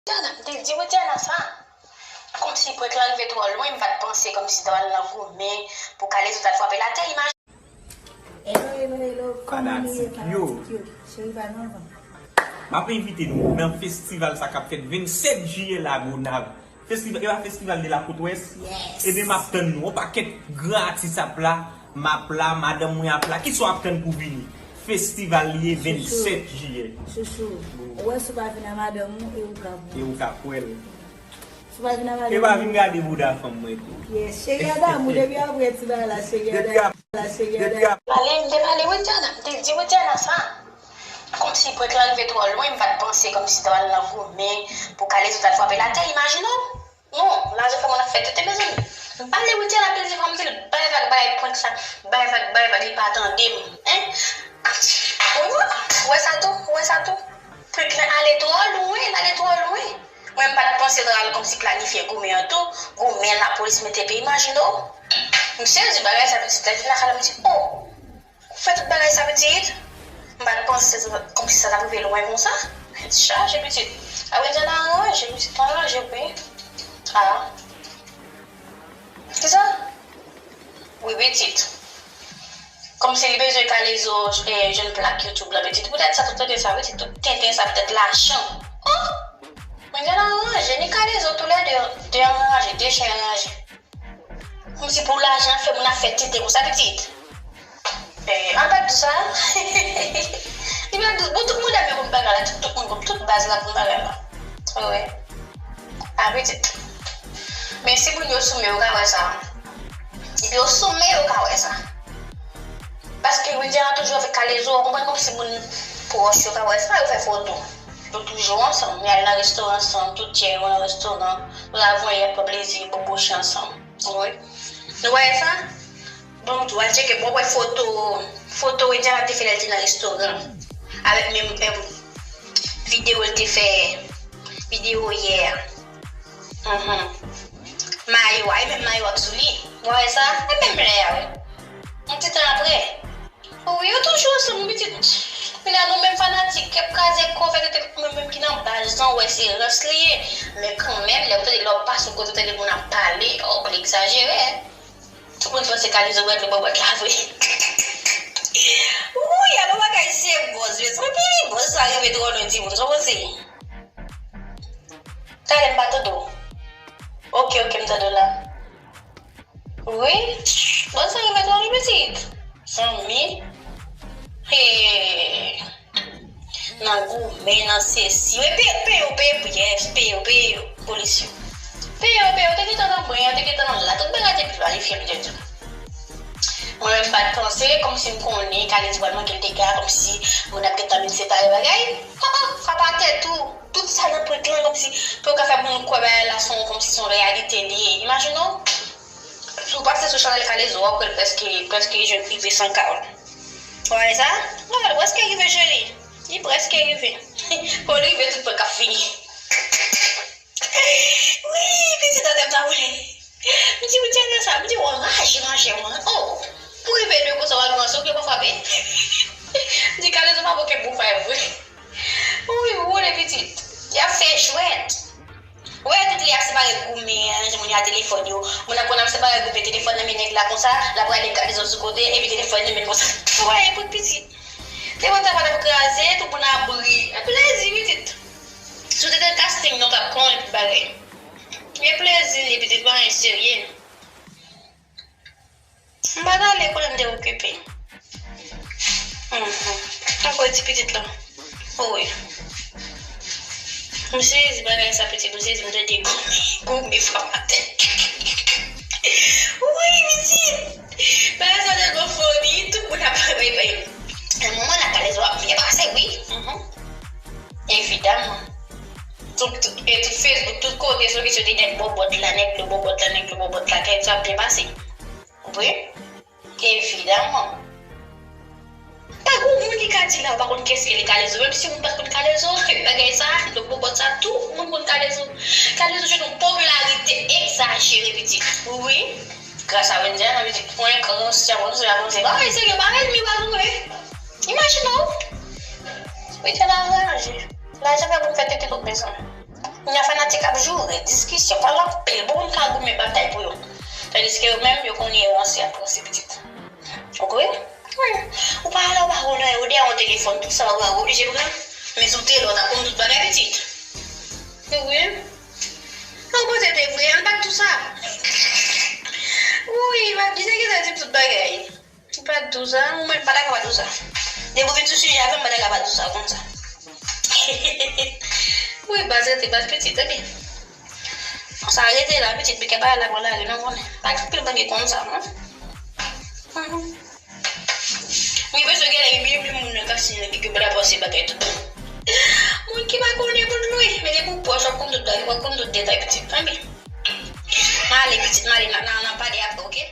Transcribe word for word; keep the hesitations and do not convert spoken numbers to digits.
Widiana, m te di Widiana sa. Kòmsi prank lan rive twò lwen, m pa t panse kòmsi ta pral nan goumen pou Kalezo ta frape l atè, imajine. Hello, hello, hello. Kòman nou ye, fanatik yo? Cheri pa nou anvan. M ap envite nou nan festival sa k ap fèt vennsèt jiyè Lagonav. Festival, e pa festival de la Côte Ouest? Yes. Ebyen, m ap tann nou. On pakèt gran atis ap la, m ap la, madanm mwen ap la. Kisa w ap tann pou vini? Festival li ye, vennsèt jiyè. Chouchou. Ou wè, si w pa vin a madanm ou, e ou ka kwè l. E ou ka kwè l. Si w pa vin a madanm ou. E pa vin gade bouda fanm mwen tou. Yes, cheri a damou, depi apre ti bagay la, cheri a damou. Depi ap, depi ap. Pale, m te pale Widiana, m te di Widiana sa. Kòmsi prank lan rive twò lwen, m pa t panse kòmsi ta pral nan goumen pou Kalezo ta frape l atè, imajine w. Non, lajan fè moun ap fè tete, mezanmi. M pale Widiana, m te di, m di l, bay vag, bay prank sa, bay vag, bay vag, li pa tande m. Hein? Ou wè sa tou? Ou wè sa tou? Prank lan ale twò lwen, l ale twò lwen. Mwen, m pa t panse l ta pral kòmsi planifye goumen an tou. Goumen lapolis mete epi imajine w. M sezi bagay sa, pitit la vin lakay la, m di, oh! Ou fè tout bagay sa, pitit? M pa t panse se kòmsi sa t ap rive lwen konsa. Tèt chaje, pitit. A, Widiana aranje, pitit, aranje, wi. A. Kisa? Wi, pitit. Kòmsi li bezwen Kalezo, eh, jwenn plak YouTube la, pitit. Poutèt sa, tout tenten sa, pitit, tout tenten sa, poutèt lajan. Oh! Widiana aranje, ni Kalezo, toulède, de aranje, de chen aranje. Kòmsi pou lajan fè moun ap fè tete konsa, pitit. Eh, an pa di sa. Li pa di, bon, tout moun ap konn bagay la, tout, tout moun konn, tout baz la konn bagay la. Wi. A, pitit. Men si moun yo sou men, yo ka wè sa. Depi yo sou men, yo ka wè sa. Paske Widiana toujou avèk Kalezo, ou konprann, kòmsi moun pwòch yo ka wè sa, yo fè foto. Yo toujou ansanm, y al nan restoran ansanm, tout yè yo nan restoran, yo la voye pran plezi, boboche ansanm. Wi. Nou wè sa? Bon, m tou al tcheke, bon, wè foto, foto Widiana te fè lè l te nan restoran. Avèk menm, menm videyo l te fè, videyo yè a. Mhm. Mayo a, e menm mayo a k sou li. Ou wè sa? E menm lè a, wi. Yon ti tan apre. Wi, yo toujou ansanm, pitit. Kounye a nou menm fanatik, k ap kraze kò, fè tete, mwen menm ki nan baz lan, wè se rans li ye. Men kanmenm, lè w tande, lè w pase yon kote, w tande moun ap pale, oh, l egzajere. Tout moun panse Kalezo bwè dlo bò bòt la vre. Wouy, alò bagay se bòz, mezanmi, bòz sa rive twò lwen, timoun, sa w panse? Talè m pa tande w. Oke, oke, m tande w la. Wi, bòz sa rive twò lwen, pitit. Zanmi. Hey. Nan goumen, nan sesi. Wi, peye, peye, peye, peye, peye, peye, polis yo. Peye, peye, te gentan nan bren, te gentan nan la. Tout bagay te planifye, m te di. Mwen menm, m pa t panse, kòmsi m konnen, Kalezo pral manke l dega, kòmsi moun ap gentan vin separe bagay. Oh, oh, frape atè tou. Tout sa nan prank lan, kòmsi, pou yo ka fè moun kwè bagay la se yon, kòmsi se yon reyalite li ye. Imajine w. Si w pase sou chanèl Kalezo, w ap wè l prèske, prèske jwenn rive san K. Ou wè sa? Ou wè l prèske rive, cheri. Li prèske rive. Pou l rive, tout prank ap fini. Wi, pitit an tèt la woule. M di, ou tande sa? M di, w anraje, raje, w an-, oh. Pou rive lwen konsa, w al ranse, ou gen pou frape. M di, Kalezo pa bon ke bon fè vre. Wi, woule, pitit. Y ap fè jwèt. Ou wè tout lè y ap separe goumen, ranje moun yo a telefòn yo. Moun nan konn ap separe goumen, telefòn nan men nèg la konsa, l ap rale Kalezo sou kote, epi telefòn nan men l konsa. Ou wè, e pou pitit. Telefòn sa pa t ap kraze, tout moun abri. E plezi, pitit. Si w te nan casting, non, t ap pran yon bagay. E plezi li, pitit, pa anyen serye. M pa t ale kote m te okipe. Mhm. Ankò ti pitit lan. Wi. M sezi bagay sa, pitit, m sezi m tande goumen, goumen frape atè. Wi, pitit. Bagay sa tèlman funny, tout moun ap bay, bay. Nan moman la, Kalezo ap byen pase, wi. Mhm. Evidaman. Tout, tout, e tout Facebook, tout kote, sou kesyon de nèg bòbòt la, nèg dlo bòbòt la, nèg dlo bòbòt la, Kalezo ap byen pase. Wi. Evidaman. Pa gon moun ki ka di la, ou pa konn kiyès ki rele Kalezo. Menm si moun pa t konn Kalezo, bagay sa, dlo bòbòt sa, tout moun konn Kalezo. Kalezo jwenn yon popilarite egzajere, pitit. Wi. Gras a Wendy, nan pitit pwen, kran, sè, bon, sè, bon, sè. Bagay serye, pa rele mi pa nou, wi. Imajine w. Wi, te la anraje. Lajan fè moun fè tete tout bezwen. N a Ti k ap joure, diskisyon, pale anpil, bon moun ka goumen batay pou yo. Tandiske yo menm, yo konnen yo ranse ap ranse pitit. Ou kwè? Wi. Ou pa ale, ou pa konnen, ou dèyè yon telefòn, tout sa, ou pa oblije pran. Men si w te la, w t ap konn tout bagay pitit. Wi. Ou panse te vre, an pa t di w sa. Wi, pa di nèg yo di tout bagay. M pa t di w sa, ou menm pa ta ka pa di w sa. Depi w vin sou sijè a, m pa ta ka pa di w sa konsa. Wi, baz rete baz pitit, epi. Sa rete la, pitit, pitit pa la, bon, la, non, konnen. Pa gen pil moun ki konn sa, non. Mhm. Mwen bezwen gen lè byen, byen moun nan kase nan ki gen bra pase bagay tout. Moun ki pa konnen moun lwe, men depi w pwòch, w ap konn tout bagay, w ap konn tout detay, pitit, epi. M ale, pitit, m ale, n a, n a, n a pale apre, oke?